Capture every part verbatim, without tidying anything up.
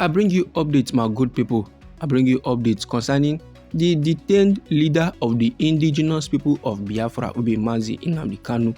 I bring you updates, my good people. I bring you updates concerning the detained leader of the indigenous people of Biafra, wey be Mazi Nnamdi Kanu.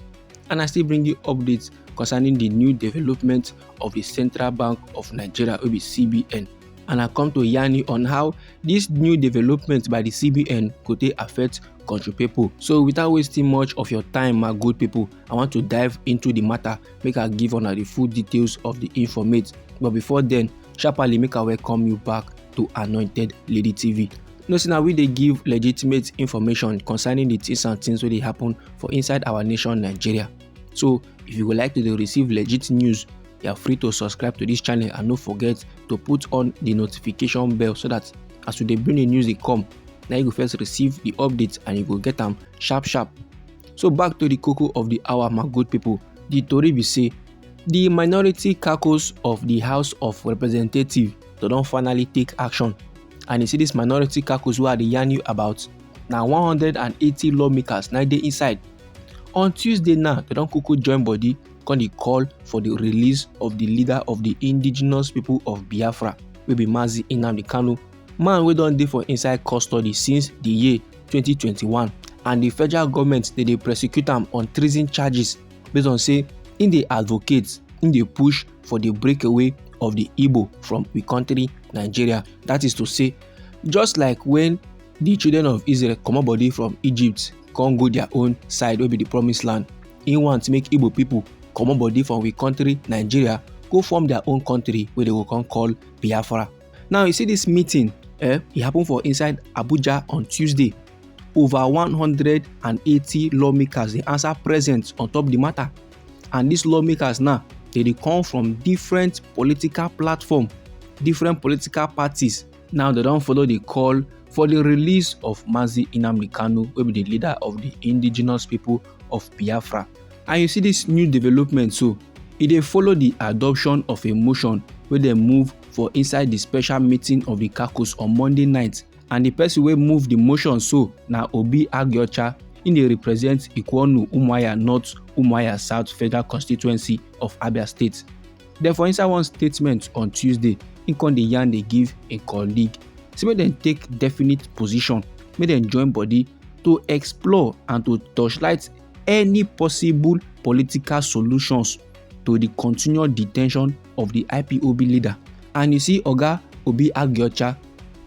And I still bring you updates concerning the new development of the Central Bank of Nigeria, wey be C B N. And I come to yarn you on how this new development by the C B N go take affect country people. So without wasting much of your time, my good people, I want to dive into the matter, make I give una the full details of the informate. But before then, sharply make I welcome you back to Anointed Lady T V. No, say na we dey give legitimate information concerning the things and things wey dey happen for inside our nation, Nigeria. So if you would like to dey receive legit news, you are free to subscribe to this channel and no forget to put on the notification bell, so that as we dey bring the news dey come, na you go first receive the update and you go get am sharp sharp. So back to the koko of the hour, my good people. The tori be say the minority caucus of the House of Representatives, they don finally take action. And you see this minority caucus wey I dey yarn you about, na one hundred and eighty lawmakers na dey inside. On Tuesday now, they don kuku join body, come dey call for the release of the leader of the indigenous people of Biafra, wey be Mazi Nnamdi Kanu, man wey don dey for inside custody since the year twenty twenty-one, and the federal government dey dey prosecute am on treason charges, based on say im dey advocate, im dey push for the breakaway of the Igbo from we country, Nigeria. That is to say, just like when the children of Israel comot body from Egypt, come go their own side wey be the promised land, im want make Igbo people comot body from we country, Nigeria, go form their own country wey they go come call Biafra. Now you see this meeting, eh, e happen for inside Abuja on Tuesday. Over one hundred and eighty lawmakers dey answer present on top the matter. And these lawmakers now, they dey come from different political platform, different political parties. Now they don follow the call for the release of Mazi Nnamdi Kanu, wey be the leader of the indigenous people of Biafra. And you see this new development so, e dey follow the adoption of a motion wey dem move for inside the special meeting of the caucus on Monday night. And the person wey move the motion so na Obi Agiocha, im dey represent Ikwonu Umuahia North, Umuahia South Federal Constituency of Abia State. Then for inside one statement on Tuesday, im come dey yarn dey give im colleague say make dem take definite position, make dem join body to explore and to torchlight any possible political solutions to the continued detention of the I P O B leader. And you see Oga Obi Agiocha,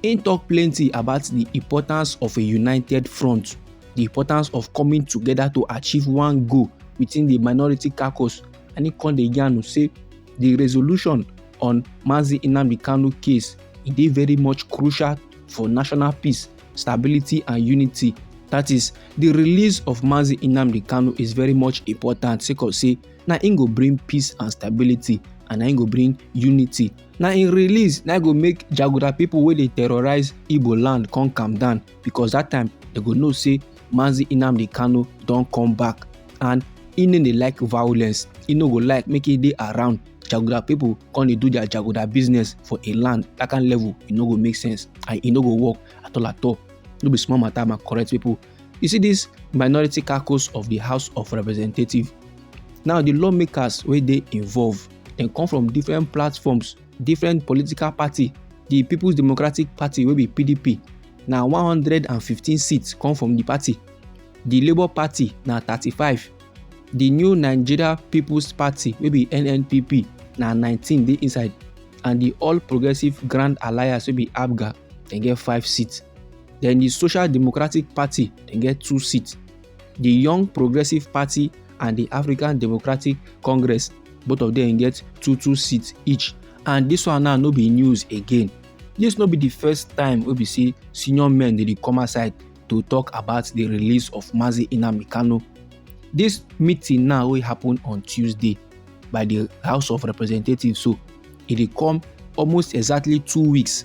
im talk plenty about the importance of a united front, the importance of coming together to achieve one goal within the minority caucus, and im come dey yarn say the resolution on Mazi Nnamdi Kanu case, e dey very much crucial for national peace, stability and unity. That is, the release of Mazi Nnamdi Kanu is very much important, sake of say na im go bring peace and stability, and na im go bring unity. Na im release na im go make jaguda people wey dey terrorize Igbo land come calm down, because that time they go know say Mazi Nnamdi Kanu don come back, and he no dey like violence. He no go like make he dey around jaguda people come dey do their jaguda business for a land. That kind level, e no go make sense and e no go work at all at all. No be small matter, my correct people. You see this minority caucus of the House of Representatives. Now the lawmakers wey dey involved, dem come from different platforms, different political party. The People's Democratic Party, wey be P D P, na one hundred and fifteen seats come from the party. The Labour Party na thirty-five. The New Nigeria People's Party, wey be N N P P, na nineteen dey inside. And the All Progressive Grand Alliance, wey be APGA, dem get five seats. Then the Social Democratic Party, dem get two seats. The Young Progressive Party and the African Democratic Congress, both of them get two two seats each. And this one now no be news again. This no be the first time wey be say senior men dey dey come outside to talk about the release of Mazi Nnamdi Kanu. This meeting now wey happen on Tuesday by the House of Representatives, so e dey come almost exactly two weeks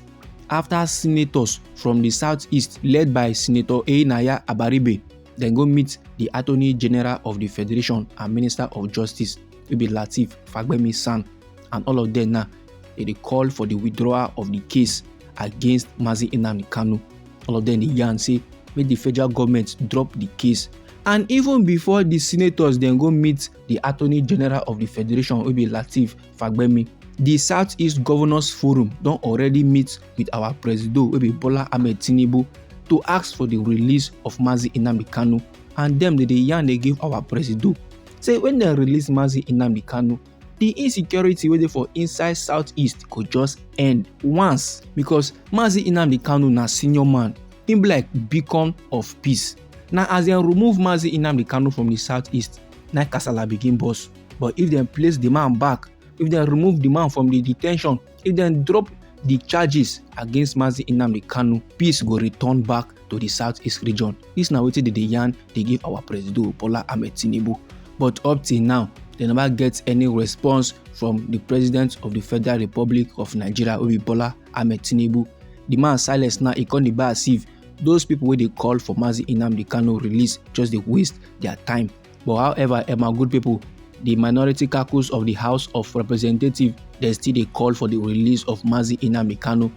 after senators from the southeast, led by Senator Enenaya Abaribe, dem go meet the Attorney General of the Federation and Minister of Justice, wey be Lateef Fagbemi-San, and all of them now, they dey call for the withdrawal of the case against Mazi Nnamdi Kanu. All of them dey yarn say make the federal government drop the case. And even before the senators dem go meet the Attorney General of the Federation, wey be Lateef Fagbemi, The Southeast Governors Forum don already meet with our presido wey be Bola Ahmed Tinubu to ask for the release of Mazi Nnamdi Kanu, and dem dey dey yarn dey give our presido say when dem release Mazi Nnamdi Kanu, the insecurity wey dey for inside Southeast go just end once, because Mazi Nnamdi Kanu na senior man, him be like beacon of peace. Na as dem remove Mazi Nnamdi Kanu from the Southeast, na kasala begin burst. But if dem place the man back, if dem remove the man from the detention, if dem drop the charges against Mazi Nnamdi Kanu, peace go return back to the Southeast region. This na wetin dey dey yarn dey give our presido Bola Ahmed Tinubu. But up till now, dem never get any response from the president of the Federal Republic of Nigeria, wey be Bola Ahmed Tinubu. The man silence now, e come dey be as if those people wey dey call for Mazi Nnamdi Kanu release just dey waste their time. But however, eh, my good people, the minority caucus of the House of Representatives, dem still dey call for the release of Mazi Nnamdi Kanu.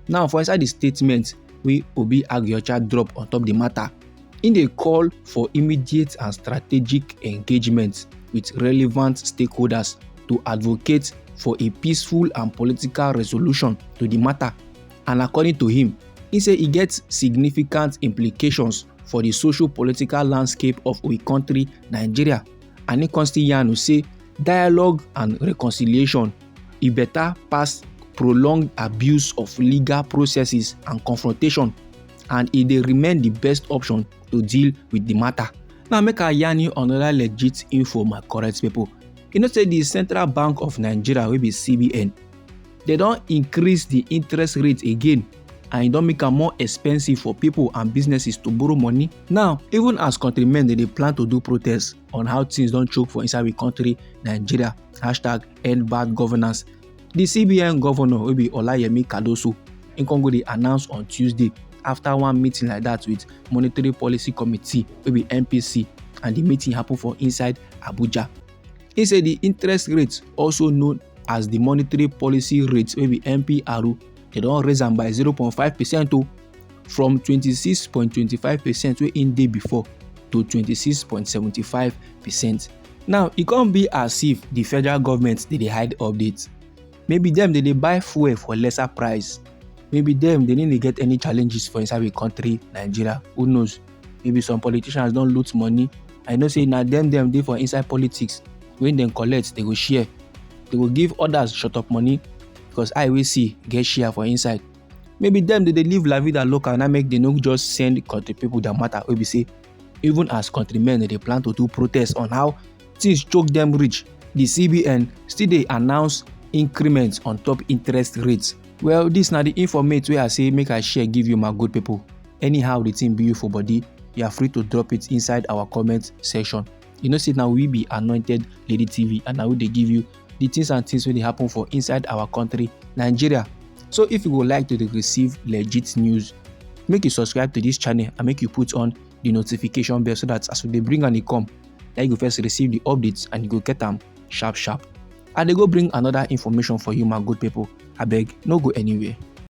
Now, for inside the statement wey Obi Agiocha drop on top the matter, im dey call for immediate and strategic engagement with relevant stakeholders to advocate for a peaceful and political resolution to the matter. And according to him, he say e get significant implications for the socio-political landscape of we country, Nigeria. And he come still yarn say dialogue and reconciliation, e better pass prolonged abuse of legal processes and confrontation, and e dey remain the best option to deal with the matter. Now, make I yarn you another legit info, my correct people. You know say the Central Bank of Nigeria, wey be C B N, dem don increase the interest rate again, and e don make am more expensive for people and businesses to borrow money. Now, even as countrymen dey dey plan to do protest on how things don choke for inside we country, Nigeria, hashtag end bad governance, the C B N governor, wey be Olayemi Cardoso, im come go dey announce on Tuesday after one meeting like that with Monetary Policy Committee, wey be M P C, and the meeting happen for inside Abuja. He say the interest rate, also known as the monetary policy rate, wey be M P R, dem don raise am by zero point five percent o, from twenty-six point twenty-five percent wey im dey before to twenty-six point seventy-five percent. Now, e come be as if the federal government dey dey hide updates. Maybe dem dey dey buy fuel for lesser price. Maybe dem dey no dey get any challenges for inside we country, Nigeria. Who knows? Maybe some politicians don loot money. I know say na dem dem dey for inside politics. When dem collect, dem go share. Dem go give others short up money, because eye wey see get share for inside. Maybe dem dey dey live la vida loca, na make dem no just send country people their matter, wey be say even as countrymen dey plan to do protest on how things choke dem reach, the C B N still dey announce increments on top interest rates. Well, this na the informate wey I say make I share give you, my good people. Anyhow the thing be you for body, you are free to drop it inside our comment section. You know say na we be Anointed Lady T V, and na we dey give you the things and things wey dey happen for inside our country, Nigeria. So if you go like to dey receive legit news, make you subscribe to this channel and make you put on the notification bell, so that as we dey bring am dey come, na you go first receive the updates and you go get am sharp sharp. I dey go bring another information for you, my good people. Abeg, no go anywhere.